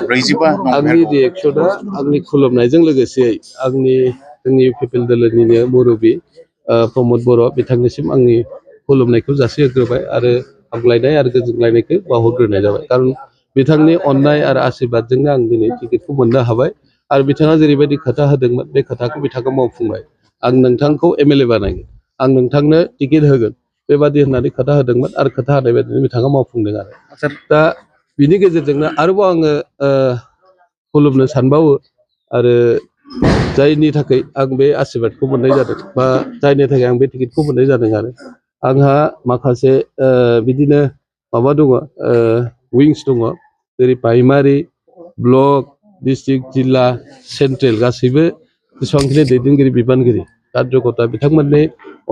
ब्रैजिबा आंनि रिएक्सना आंनि खुलुमनायजों लोगोसे आंनि जोंनि पिपल दोलोनिनो मुरब्बी प्रमद बर' बिथांनिसिम आंनि खुलुमनायखौ जासिहोग्रोबाय आरो हामग्लायनाय आरो गोजोनग्लायनायखौ बावहरग्रोनाय जाबाय खारन बिथांनि अननाय आरो आशीर्बादजोंनो आं दिनै टिकेटखौ मोननो हाबाय आरो बिथाङा जेरैबायदि खोथा होदोंमोन बे खोथाखौ बिथाङा मावफुंबाय आं नोंथांखौ एमएलए बानायगोन आं नोंथांनो टिकेट होगोन बेबादि होननानै खोथा होदोंमोन आरो खोथा होनाय बायदिनो बिथाङा मावफुंदों आरो दा बिनि गेजेरजोंनो आरोबाव आङो खुलुमनो सानबावो आरो जायनि थाखाय आं बे आशीर्बादखौ मोननाय जादों बा जायनि थाखाय आं बे टिकेटखौ मोननाय जादों आरो आंहा माखासे बिदिनो माबा दङ विंस दङ जेरै प्राइमारि ब्लक डिस्ट्रिक्ट जिल्ला सेन्ट्रेल गासैबो जेसेबांखिनि दैदेनगिरि बिबानगिरि कार्जकर्ता बिथांमोननि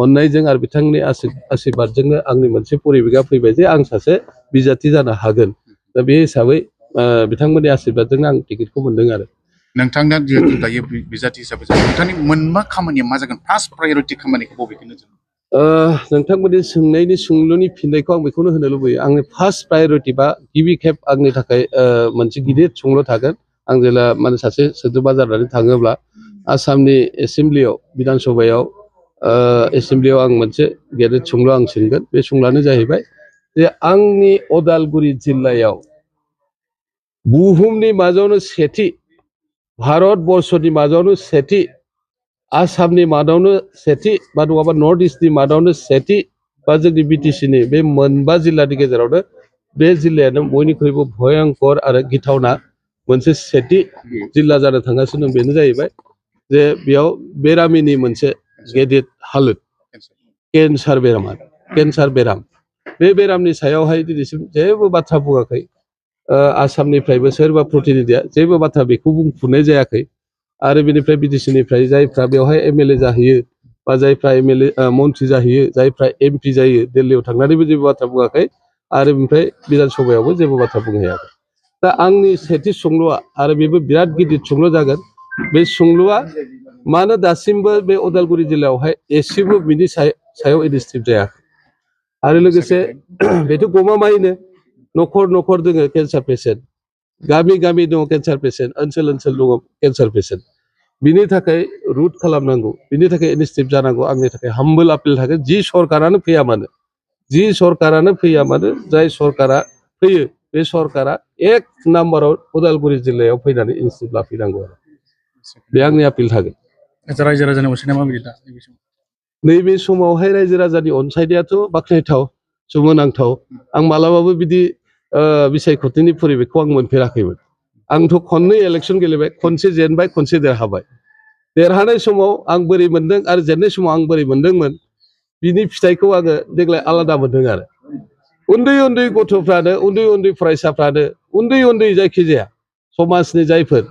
अननायजों आरो बिथांनि आशीर्बादजोंनो आंनि मोनसे परिबेगा फैबाय जे आं सासे बिजाथि जानो हागोन दा बे हिसाबै बिथांमोननि आशीर्बादजोंनो आं टिकेटखौ मोनदों आरो नोंथांना जिहेतु दायो बिजाथि हिसाबै नोंथांनि मोनबा खामानिया मा जागोन फार्स्ट प्रायरिटि खामानिखौ बबेखौ नोजोर नोंथांमोननि सोंनायनि सोंलुनि फिननायखौ आं बेखौनो होनो लुबैयो आंनि फार्स्ट प्रायरिटि बा गिबि खेब आंनि थाखाय मोनसे गिदिर सोंलु थागोन आं जेला माने सासे सोद्रोमा जानानै थाङोब्ला आसामनि एसेम्ब्लियाव बिधान सभायाव एसेम्ब्लियाव आं मोनसे गेदेर सोंलु आं सोंगोन बे सोंलुआनो जाहैबाय जे आंनि उदालगुरि जिल्लायाव बुहुमनि मादावनो सेथि भारत बर्षनि मादावनो सेथि आसामनि मादावनो सेथि बा नङाबा नर्थ इस्टनि मादावनो सेथि बा जोंनि बिटिसिनि बे मोनबा जिल्लानि गेजेरावनो बे जिल्लायानो बयनिख्रुइबो भयंकर आरो गिथावना मोनसे सेथि जिल्ला जानो थांगासिनो दं बेनो जाहैबाय जे बेयाव बेरामिनि मोनसे गेदेर हालोद केन्सार बेराम बे बेरामनि सायावहाय दिनैसिम जेबो बाथ्रा बुङाखै आसामनिफ्रायबो सोरबा प्रतिनिधिया जेबो बाथ्रा बेखौ बुंफुरनाय जायाखै आरो बेनिफ्राय बिटिसिनिफ्राय जायफ्रा बेवहाय एमएलए जाहैयो बा जायफ्रा एमएलए मन्थ्रि जाहैयो जायफ्रा एमपि जायो दिल्लीयाव थांनानैबो जेबो बाथ्रा बुङाखै आरो बेनिफ्राय बिधान सभायावबो जेबो बाथ्रा बुंहैयाखै दा आंनि सेथि सोंलुआ आरो बेबो बिराद गिदिर सोंलु जागोन बे सोंलुआ मानो दासिमबो बे उदालगुरि जिल्लायावहाय एसेबो बिनि सायाव इनिसिएटिभ जायाखै आरो लोगोसे बेथ' गमामायैनो न'खर न'खर दोङो केन्सार पेसेन्ट गामि गामि दङ केन्सार पेसेन्ट ओनसोल ओनसोल दङ केन्सार पेसेन्ट बिनि थाखाय रुट खालामनांगौ बिनि थाखाय इनिसिएटिभ जानांगौ आंनि थाखाय हाम्बल आपिल थागोन जि सरकारानो फैया मानो जाय सरकारा फैयो बे सरकारा एक नाम्बाराव उदालगुरि जिल्लायाव फैनानै इनिसिएटिभ लाफैनांगौ आरो बे आंनि आपिल थागोन रायजो राजानि अनसायनाया माबायदि दा नैबे समावहाय रायजो राजानि अनसायनायाथ' बाख्नायथाव सोमोनांथाव आं मालाबाबो बिदि बिसायख'थिनि परिबेखखौ आं मोनफेराखैमोन आंथ' खननै इलेक्सन गेलेबाय खनसे जेनबाय खनसे देरहाबाय देरहानाय समाव आं बोरै मोनदों आरो जेननाय समाव आं बोरै मोनदोंमोन बिनि फिथाइखौ आङो देग्लाय आलादा मोनदों आरो उन्दै उन्दै गथ'फ्रानो उन्दै फरायसाफ्रानो उन्दै जायखिजाया समाजनि जायफोर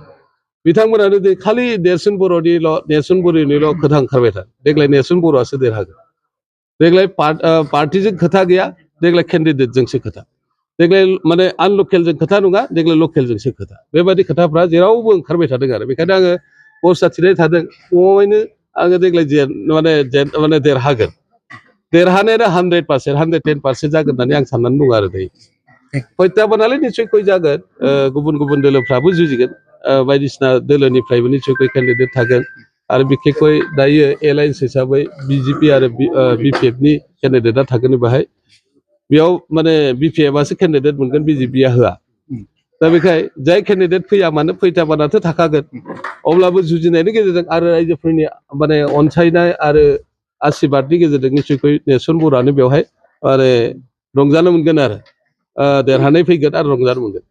बिथांमोनानो खालि नेर्सोन बर'निल' खोथा ओंखारबाय था देग्लाय नेर्सोन बर'आसो देरहागोन देग्लाय पार्टिजों खोथा गैया देग्लाय केन्डिडेटजोंसो खोथा देग्लाय माने आनलकेलजों खोथा नङा देग्लाय लकेलजोंसो खोथा बेबायदि खोथाफ्रा जेरावबो ओंखारबाय थादों आरो बेखायनो आङो बरसा थिनाय थादों गमामायैनो आङो देग्लाय माने देरहागोन देरहानायानो 110% जागोन होननानै आं साननानै दङ आरो दायो प्रत्याबानालाय निस्सय जागोन गुबुन दोलोफ्राबो जुजिगोन बायदिसिना दोलोनिफ्रायबो निस्सय केन्डिडेट थागोन आरो बिखेखय दायो एलायन्स हिसाबै बिजेपि आरो बिपिएफनि केन्डिडेटआ थागोन बेयाव माने बिपिएफआसो केन्डिडेट मोनगोन बिजेपिआ होआ दा बेखाय जाय केन्डिडेट फैया मानो फैथाबानाथ' थाखागोन अब्लाबो जुजिनायनि गेजेरजों आरो रायजोफोरनि माने अनसायनाय आरो आशीर्बादनि गेजेरजों निस्सय नेर्सोन बर'आनो बेवहाय माने रंजानो मोनगोन आरो देरहानाय फैगोन आरो रंजानो मोनगोन